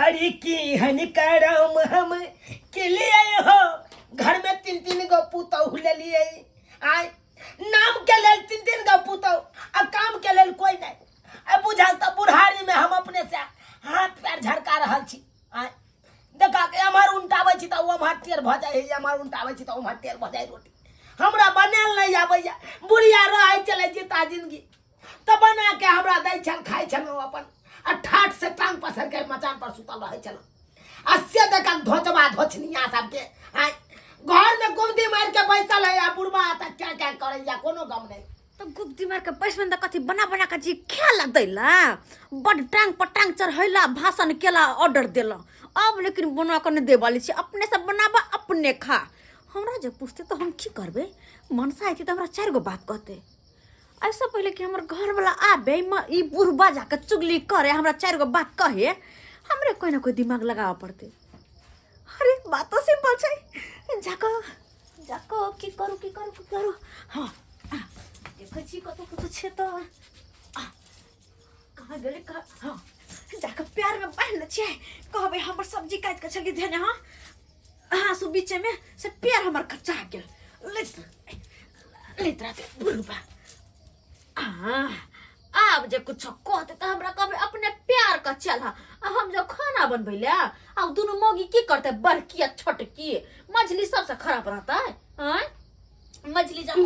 अरे की हन करम हम के लिए हो घर में तीन तीन गो पुतहु लेलिए आय नाम के लेल तीन तीन गो पुतहु आ काम के लेल कोई नहीं आ बुझल तऽ बुढ़ारी में हम अपने से हाथ पैर झरका रहल छी आय देखा के एम्हर उनटाबै छी तऽ ओम्हर टेढ़ भऽ जाइ है एम्हर उनटाबै छी तऽ ओम्हर टेढ़ भऽ जाइ रोटी हमरा बनायल नहि आबैया बुढ़िया रहै छलै जीता जिंदगी तऽ बना के हमरा दै छल खाइ छलहुँ अपन आ ठाठ से टांग पसर के मचान पर सुतल रहै छलहुँ आ से देखा धोचबा धोचनिया सबके आय घर में गुमती मार के बैसल है आ बुढ़बा तऽ क्या क्या करैया कोनो गम नहीं तऽ गुप्ती मार के बैसबे तऽ कथी बना बना के जी खाए दैला बड टांग पर टांग चढ़ैला भाषण केला ऑर्डर देला अब लेकिन बना के नहि देवाली छी अपने से बनाबा अपने खा हमरा जे पूछते तऽ हम की करबै मनसा अयतै तऽ हमरा चारि गो बात कहतै एहिसँ पहिले कि हमर घरवला आबे ई बुढ़बा जाके चुगली करे हमरा चारि गो बात कहे हमरे कोइ ने कोइ दिमाग लगाबऽ पड़तै अरे बात तऽ सिंपल छै जाकऽ जाकऽ की करू की करू की करू हँ देखै छी कतौ कतौ छै तऽ कहाँ गेलै कहाँ हँ जाकऽ प्यारमे बान्हि लै छियै कहबै हमर सब्जी काटि कऽ छलियै धेने हँ हाँ सो बीचेमे से प्यार हमर कच्चा गेल लैत लैत रहतै बुढ़बा हाँ आब जे कुछो कहते तऽ हमरा कहबै अपने प्यार के चल आ हम जब खाना बनबै ले आब दुनू मौगी की करते बड़की आ छोटकी मझली सबसे खराब रहतै आँय मझली जब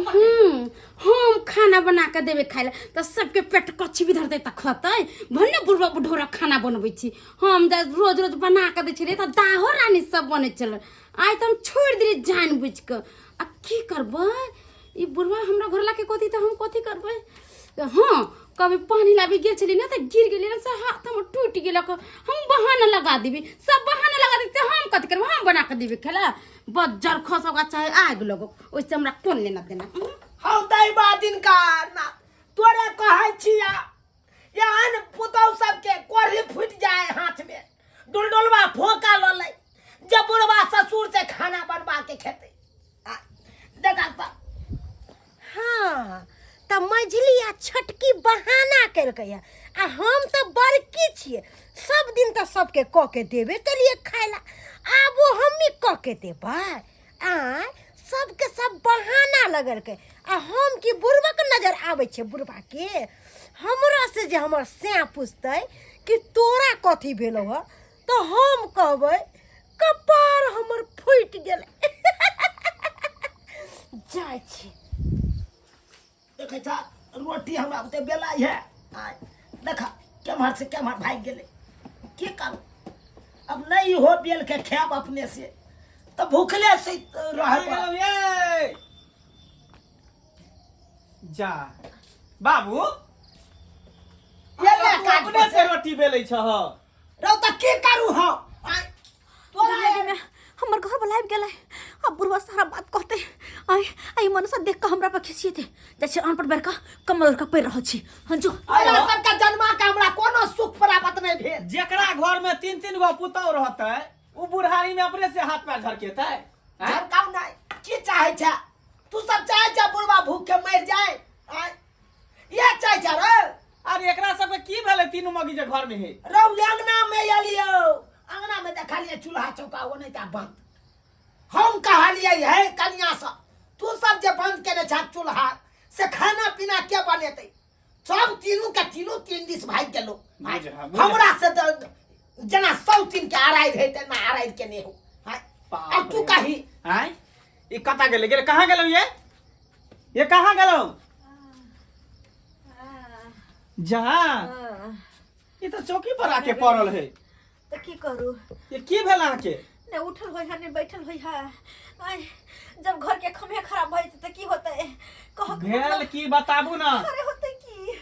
हम खाना बना के देबै खाइ लए तऽ सबके पेट कच्ची भी धरतै तऽ खतै भने बुढ़बा बुढ़ौरा खाना बनबै छी हम जे रोज रोज बना के दै छलियै तऽ दाहो रानी सब बनै छलै आइ तऽ हम छोड़ि देलियै जानि बुझि कऽ आ की करबै ई बुढ़वा हमरा घर लाके कथी तऽ हम कथी करबै हँ कभी पानी लाबी गेल छलियै ने तऽ गिर गेलियै ने से हाथ हमर टूटि गेलक हम बहाना लगा देबै सब बहाना लगा देतै हम कथी करबै हम बना कऽ देबै खेला बज्जर खसोगा चाहे आगि लगो ओहिसँ हमरा कोन लेना देना हम दैबा दिनका ना तोरे कहै छिया एहन पुतहु सबके कोढ़ी फूटि जाए हाथ में डुलडुलबा फोका लऽ लै जे बुढ़बा ससुर से खाना बनवा के खेतै आ, देखा तऽ हाँ तऽ मझली आ छोटकी बहाना केलकै आ हम तऽ बड़की छियै सब दिन तऽ सबके कऽ के देबे केलियै खाय ला आबो हमही कऽ के देबै आँय सबके सब बहाना लगलकै आ हम की बुढ़बक नजर आबै छै बुढ़बाके हमरा से जे हमर सैं पुछतै कि तोरा कथी भेलौ हँ तऽ हम कहबै कपार हमर फूटि गेलै जाइ छी देखै छ रोटी हमरा बुते बेला है आय देख केम्हर से केम्हर भागि गेलै की करू अब नहीं हो बेल के खायब अपने से तऽ भूखले से रह गेलौ ये जा बाबू ये ले तू काट अपने से रोटी बेलै छह रौ तऽ की करू हम आँय, तोरा दादी में हमर घर वाला आबि गेलै अब बुढ़वा सारा बात कहते आइ आइ मनसा देख कऽ हमरा पर खिसिएते जाइ छै अनपढ़ बैठ कऽ कमल ओढ़ कऽ पड़ि रहल छी हँ जो तोरा सबके जन्मा के हमरा कोनो सुख प्राप्त नहि भेल जेकरा घर में तीन तीन गो पुतौह रहतै उ बुढ़ारी में अपने से हाथ पैर झरकेतै आँय? झरकाउ नहि की चाहै छै तू सब चाहै छै बुढ़वा भूख के मरि जाए आँय? इएह चाहै छै रे अरे एकरा सबके की भेलै तीनू मगी जे घर में है रौ अंगना में एलियो अंगना में देखलिए चूल्हा चौका ओ नहीं ता बंद हम कहलिए है कनिया से तू सब जे बंद केने छा चूल्हा से खाना पीना के बनेतै सब तीनू के तीनू तीन दिस भागि गेलो बुझा, बुझा। हमरा से तऽ जेना सौ तीन के अराइ रहै तेना अराइ के नहि हो आँय? आब तू कही आँय ई कतऽ गेलै गेलै कहाँ गेलौ ये ये कहाँ गेलौ जा ई तऽ चौकी पर आके पड़ल है तऽ की करू ये की भेल अहाँके ने उठल होइ है ने बैठल होइ है आय जब घर के खम्भे खराब भऽ जेतै तऽ की होतै कह के भेल मतलब- की बताबू ना अरे होतै की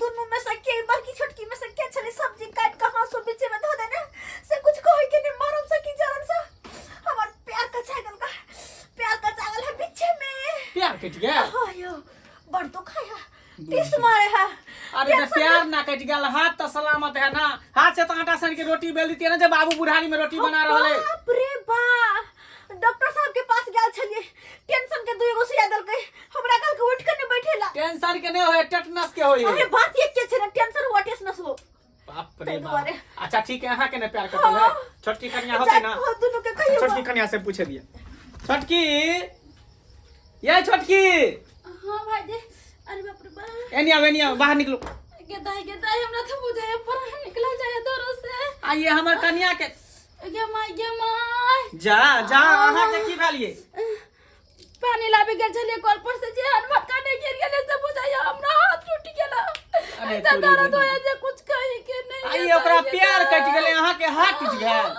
दुनू में से के बड़की छोटकी में से के छलै सब्जी काट के हाँसू बीचे में धऽ देने से कुछ कहै के नहीं मरम से की जरम से हमर प्यार कचा गेल का प्यार कचा गेल है बीचे में प्यार कटि गेल हाँ यो बड़ दुख है टीस मारे है अरे तऽ प्यार ना कटि गेल हाथ तऽ सलामत है ना हाथ से तऽ आटा सान के रोटी बेल दितियै ना जे बाबू बुढ़ारी में रोटी बना रहल है बाप रे बा डॉक्टर साहब के पास गेल छलिए टेंशन के दुई गो सुइया देलकै हमरा कल के उठ के नहीं बैठेला टेंशन के नहीं होय टेटनस के होय अरे बात ये के छै ना टेंशन हुआ टेंशन हो बाप रे ताहि बाप दुआरे। अच्छा ठीक है अहाँ के ने प्यार कटल है छोटकी कन्या होते ना हो दुनू के अच्छा, कहियो छोटकी कन्या से पूछे दिए छोटकी ये छोटकी हाँ भाईजी अरे बाप रे बाप एनी आओ एनी आओ बाहर निकलो गे दाई गे दाई हमरा तो बुझाए पर निकल जाए दौर से आइए हमर कन्या के गे माय गे माय जा जा अहाँ के की भेल ये पानी लाबे गेल छलिए कल पर से जे हाथ भटका नहीं गिर गेले से बुझाए हमरा हाथ टूट गेला अरे इतना तोरी दर्द बहिन। होया जे कुछ कही के नहीं आइए ओकरा प्यार कटि गेलै अहाँ के हाथ टूटि गेल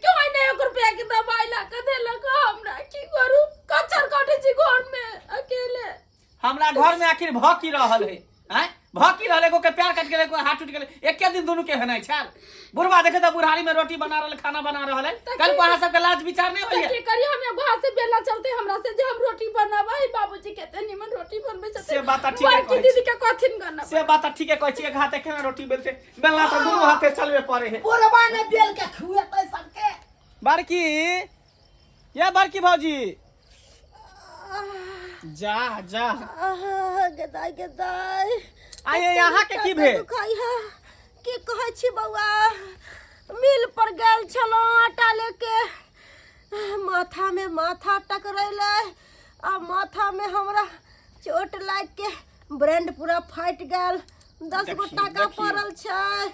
क्यों नहीं एक रुपया के दवाई ला के देलक हमरा की करू कचर काटे छी घर में अकेले हमरा घर में आखिर भ की रहल है आँय भ की रहल एगो के प्यार कटि गेलै एगो के हाथ टूटि गेलै एके दिन दुनू के हेनाइ छल बुढ़वा देखे तऽ बुढ़ारी में रोटी बना रहल खाना बना रहल है कल को अहाँ सबके लाज विचार नहीं तऽ होइए की करी हम एगो हाथ से बेला चलते हमरा से जे हम रोटी बनाबै बाबूजी केते निमन रोटी बनबै छथिन से बात तऽ ठीके बड़की कहै दीदी के कथिन गाना से बात तऽ ठीके कहै छी एक हाथे केना रोटी बेलते बेलना तऽ दुनू हाथे चलबे पड़े है बुढ़वा ने बेल के खुएतै सबके बड़की ये बड़की भौजी जा जा आहा, गेदाइ गेदाइ आइए यहाँ के की भेल दुखाइ है की कहै छी बौआ मिल पर गेल छलहुँ आटा लेके माथा में माथा टकरेलै आ माथा में हमरा चोट लागि के ब्रेंड पूरा फाटि गेल 10 गो देखियौ, टाका देखियौ। पड़ल छै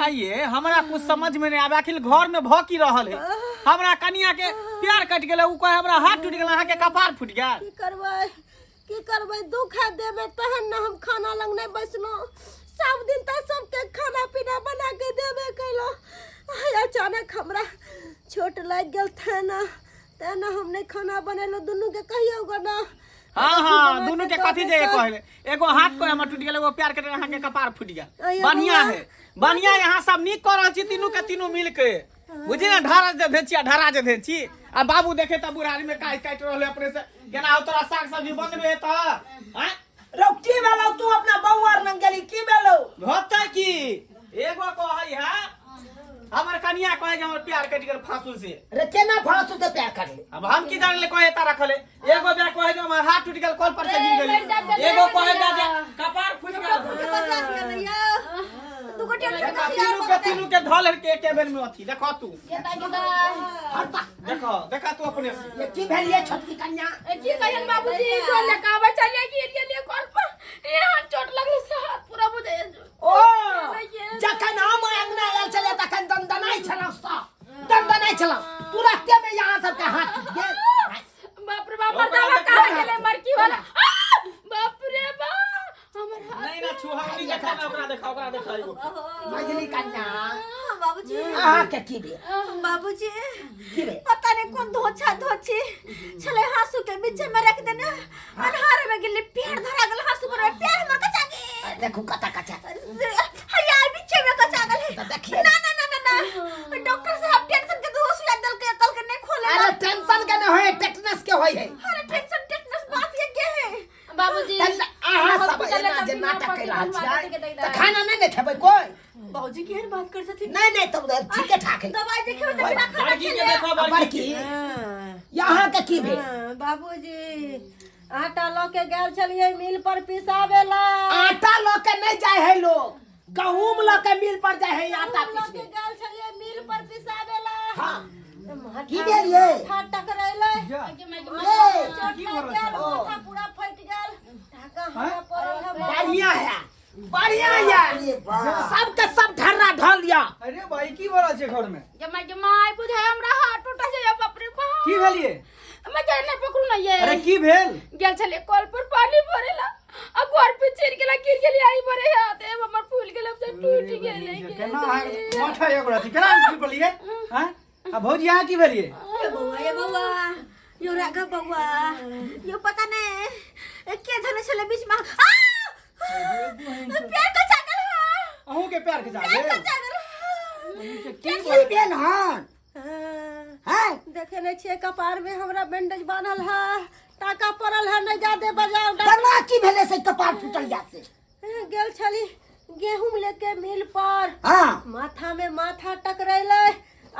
आइए हमरा कुछ समझ में नहीं आवे आखिर घर में भ की रहल है हमरा कनिया के प्यार कटि गेलै उ कहे हमरा हाथ टूटि गेल अहाँ के कपार फूटि गेल की करबै की करबै दुख है देबै तहन ने हम खाना लग नहि बैसलहुँ सब दिन तऽ सबके खाना पीना बना के देबे कयलहुँ आइ अचानक हमरा चोट लागि गेल तेँ ने तेँ ने हम नहि खाना बनेलहुँ दुनूके कहियौ गो ने हाँ हाँ दोनों के कथी जे कहले एगो हाथ को हमर टूट गेल एगो प्यार के अहाँ के कपार फूट गेल अइयो बढ़िया बौआ। है बढ़िया यहाँ सब नीक कर रहल छी तीनू के तीनू मिल के बुझी ना ढारा जे भेची आ ढारा जे भेची आ बाबू देखे त बुढ़ारी में काट काट रहल है अपने से केना हो तोरा साग सब्जी बनबे त आँय रौ की भेलौ तू अपना बौआ लग गेली की भेलौ होतै की एगो कहै है हमर कनिया कहै जे हमर प्यार कटि गेल फांसू से रे केना फांसू से प्यार कर ले अब हम की जान ले कहे तारा खले एगो बे कहे जे हमर हाथ टूट गेल कल पर से गिर ए, मरि जाब गेल जल्दी, एगो कहे मरि जे जा। कपार फूटि गेल दू गोटी देखो, तीनू के तीनू के धल के एके बेर में अथी देखो तू गेदा गेदा हरता देखो देखा तू अपने से ये की भेल ये छोटकी कन्या ए, की कहियन बाबूजी डोल लेके आबै छलियै गिर गेलियै कल पर ए हाथ चोट लगलै से हाथ पूरा बुझाइ ओ जखन हम अंगना आयल छलै तखन दनदनाइ छलहुँ सब दनदनाइ छलहुँ तुरत्ते में यहाँ सबके हाथ टूटि गेल बाप रे बाप मर्दावा कहाँ गेलै मरकी वाला आ! बाप रे बाप हमर हाथ नहीं ना छुहा नहीं देखा ना ओकरा देखा ओकरा देखा एगो मझली कन्या बाबूजी अहाँ के की भेल बाबूजी की भेल पता नहीं कौन धोछा धोछी छले हाँसू के बीच में रख देने अन्हार में गेली पैर धरा गेल हाँसू पर पैर हमर कचा गेल देखू कता कचा हैया बीच में कचा गेल तऽ देखिए। ना ना ना ना ना डॉक्टर साहब टेंशन के दो सुई दल के कल के नहीं खोले अरे टेंशन के नहीं होय टेटनस के होय है अरे टेंशन टेटनस बात ये के है बाबूजी तल अहाँ सब हॉस्पिटल एना जे ले नाटक कर रहल चलती छियै तऽ खाना नहीं ने खेबै कोई बाबूजी केहन बात कर छथिन नहीं नहीं तब ठीके ठाक है दवाई देखे तऽ बिना खाना बड़की के देखो आ बड़की बड़की के यहाँ के की भेल हाँ, बाबूजी आटा लऽ के गेल छलियै मिल पर पिसाबे ला आटा लऽ के नहीं जाय है लोग गहूम लऽ के मिल पर जाय है आटा लऽ के पीसबे गेल छलियै मिल पर पिसाबे ला हाँ तऽ माथा की भेल ये? माथा टकरेलै ए चोट लागि गेल माथा पूरा फटि गेल टाका हमरा पड़ल है बढ़िया है बढ़िया है सबके सब ढर्रा ढल लिया अरे भाई की भऽ रहल छै घर में गे माय बुझाय हमरा हाथ टूटा जाय बाप रे बाप की भेल ये मैं जाने नहीं पकड़ू ना ये अरे की भेल गेल छले कल पर पानी भरेला आ घर पे चिर गेला गिर गेली आई भरे हाथ ए हमर फूल गेल अब से टूट गेले केना अहाँ माथा एगो अथी केना की बोलिए हैं आ भौजी अहाँ की भेलिए ये बौआ ये बौआ यो राघव बौआ यो पता नहीं के धने छले बीच में आ! प्यार का चागल है अहूँ के प्यार के प्यार का चाहबे चागल है की भेल हन हाँ, हैं देखे नहीं छियै कपार में हमरा बैंडेज बान्हल है टाका पड़ल है नहीं जादे बजाओ केना की भेलै से कपार फूटल या से गेल छली गेहूं लेके मिल पर हाँ माथा में माथा टकरेलै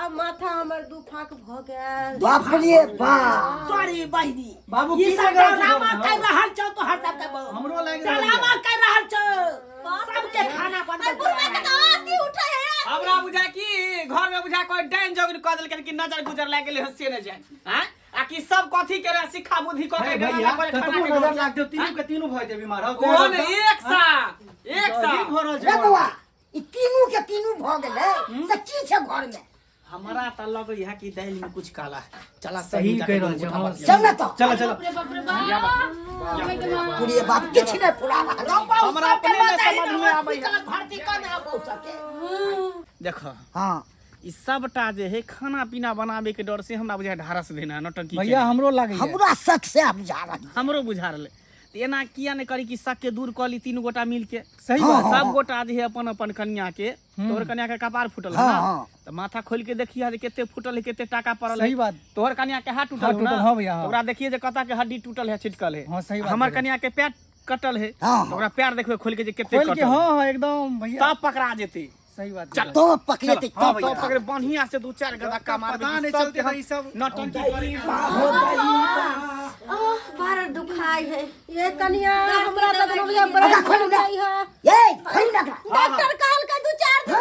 आ माथा हमर दू फाक भऽ गेल। बाप रे बाप, तोरी बहिनी। बाबू, ई की सब लागि रहल छै ड्रामा घरमे? कर रहल छौ तोहर सबके बहू। हमरो लागि रहल ड्रामा छै। कर रहल छौ, सबके खाना बनबै बुढ़वा के तऽ आती उठै है। हमरा बुझा कि घर में बुझा कोई डाइन जोगिन कऽ देलकनि कि नजर गुजर लागि गेलै हँ से नहि जानि आँय आ कि सब कथी के रहे सिखा बुद्धि कऽ के हे ड्रामा भैया करे खाना कतबो के नजर डर। लागतौ, तीनू के तीनू भऽ जेतै बीमार। हौ, ओहो ने एक साथ एक अजीब साथ भऽ रहल छै रे घरमे। बौआ, ई तीनू के तीनू भऽ गेलै से की छै घर में? हमरा तऽ लगै है कि दालि में कुछ काला है। चला सही कहि रहल छै, हँ। चल ने तऽ। चलो चलो। बाप रे बाप रे बाप। पूरे बाप, किछु नहि पूरा रहल छै। हमरा अपने नहि समझ में आबै है। भर्ती कऽ ने आबो सबके। देखो, हाँ, ई सबटा जे है खाना पीना बनाबे के डर से हमरा बुझाय ढारस देना नौटंकी भैया केने। हमरो लागैया, हमरा शक से आब जा रहल। हमरो बुझा रहलै, तऽ एना किया नहि करी कि शक के दूर कऽ ली तीनू गोटा मिल के? सही हाँ, बात। हाँ। सब गोटा जे है अपन अपन कनिया के, तोहर कनिया के कपार फूटल है हाँ, ना? हाँ। तऽ माथा खोल के देखिए जे कते फूटल है, कते टाका पड़ल है। सही बात। तोहर कनिया के हाथ टूटल हाथ हो ना? टूटल, हाँ भैया, हाँ। तऽ ओकरा देखिए जे कता के हड्डी टूटल है, छिटकल है। हाँ, सही बात हमर है। कनिया के पैर कटल है, हाँ, तऽ ओकरा पैर देखबै खोल के जे कते खोल के कटल है। हाँ हाँ, एकदम भैया। तब पकड़ा जेतै। सही बात। चल। तो पकड़ेते हाँ तब भैया। तब पकड़े बढ़िया से दू चार गो धक्का मारबै पता कि नहीं सबके चलते हम है ई सब। नौटंकी करे। आह, बड़ दुखाइ है। ये कनिया, हमरा तऽ कोनो बुझाय ओकरा खोलू ना। बड़ा है। ए, खोलू ना एकरा। डॉक्टर कहलकै दू चार दिन।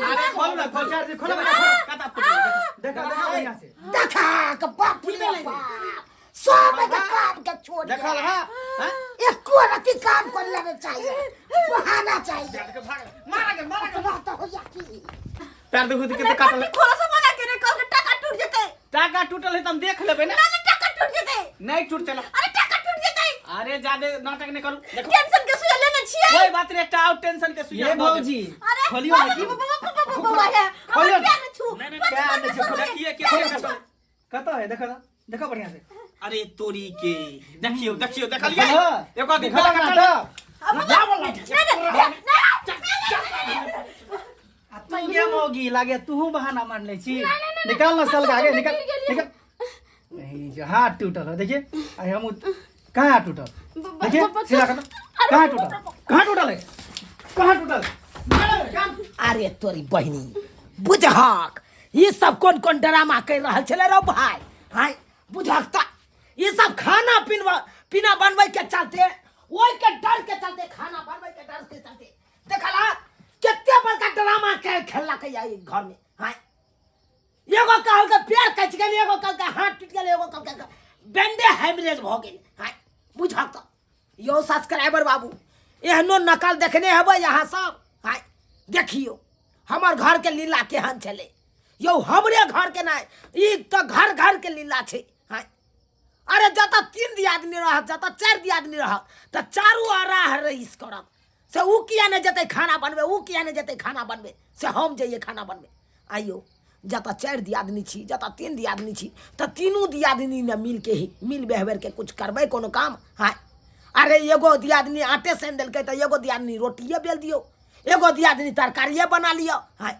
अरे खोल ना, खोल। चार दिन खोलो। कता फूटल है? देखा देखा बढ़िया से। देखा के, बाप रे बाप, सब के काम के छोड़ देखल है हैं? एको रति काम कर लेने चाहिए, बहाना चाहिए। मारा के, मारा के। अपना तो होइया की पैर देखू तऽ कते काटल है। खोला से मना केने, कहलकै टाका टूट जेतै। टाका टूटल है तऽ हम देख लेबै ना। ना ना, टाका टूट जेतै। नहीं टूटते ला। अरे टाका टूट जेतै। अरे जादे नाटक नहीं करू, देखो। टेंशन के सुइया लेने छियै। कोई बात नहीं, एकटा और टेंशन के सुइया ये दऽ देब। भौजी अरे खोलियो ने बाबा, की? बाबा, बाबा, बाबा, बाबा, है। हमर खोलियो। पैर नहि छू। नहीं, नहीं, बाबा, पैर नहि छू, बाबा, देखिए के पैर नहि छू। कतऽ है? देखा देखा बढ़िया से। अरे तोरी के, देखियो देखियो, देखलियै? हाँ। एको दिन देखा ना कटल। तऽ। अब बाबा, नहीं, नहीं, नहीं, आ तू गे मौगी, लागे तूहू बहाना मान लै छी। निकाल ना सलगा गे, निकाल निकाल। नहीं जो हाथ टूटल है, देखिए। अरे हम कहाँ हाथ टूटल? देखिए सीधा कर, कहाँ टूटल? कहाँ टूटल है? कहाँ टूटल? अरे तोरी बहिनी, बुझहक ई सब कोन कोन ड्रामा कर रहल छलै रौ भाई? हाय, बुझहक तऽ ई सब खाना पीना पीना बनबै के चलते, ओहि के डर के चलते, खाना बनबै के डर के चलते देखला कते बड़का ड्रामा के खेललक ई घर में। हाय, एगो कहल के पैर कचि गेल, एगो कहल के हाथ टूटि गेल, एगो कहल के बेंडे हैमरेज भऽ गेल। हाय, बुझहक तऽ यौ सब्सक्राइबर बाबू, एहनो नकल देखने हेबै अहाँ सब। हाय, देखियौ हमर घरके लीला केहन छलै यौ। हमरे घरके नहि, ई तऽ घर घरके लीला छै। हाय, अरे जतऽ तीन दियादनी रहत, जतऽ चारि दियादनी रहत, तऽ चारू अराह रईस करत से उ किया नहि जेतै खाना बनबै, उ किया नहि जेतै खाना बनबै, से हम जइयै खाना बनबै। आइयो जतऽ चारि दियादनी छी, जतऽ तीन दियादनी छी, तऽ तीनू दियादनी ने मिलके ही मिल बेहबेरके कुछ करबै कोनो काम। हाय, अरे एगो दियादनी आटे सानि देलकै तऽ एगो दियादनी रोटिए बेल दियौ, एगो दियादनी तरकारिए बना लिअ। हाय,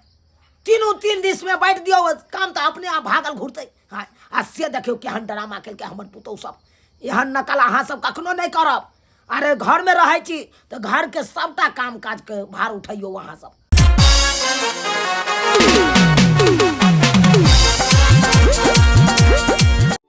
तीनू तीन दिसमे बाँटि दियौ काम तऽ अपने आप भागल घुरतै। हाय, आ से देखियौ केहन ड्रामा केलकै हमर पुतहु सब। एहन नकल अहाँ सब कखनो नहि करब। अरे घरमे रहै छी तऽ घरके सबटा काम काजके भार उठैयौ अहाँ सब।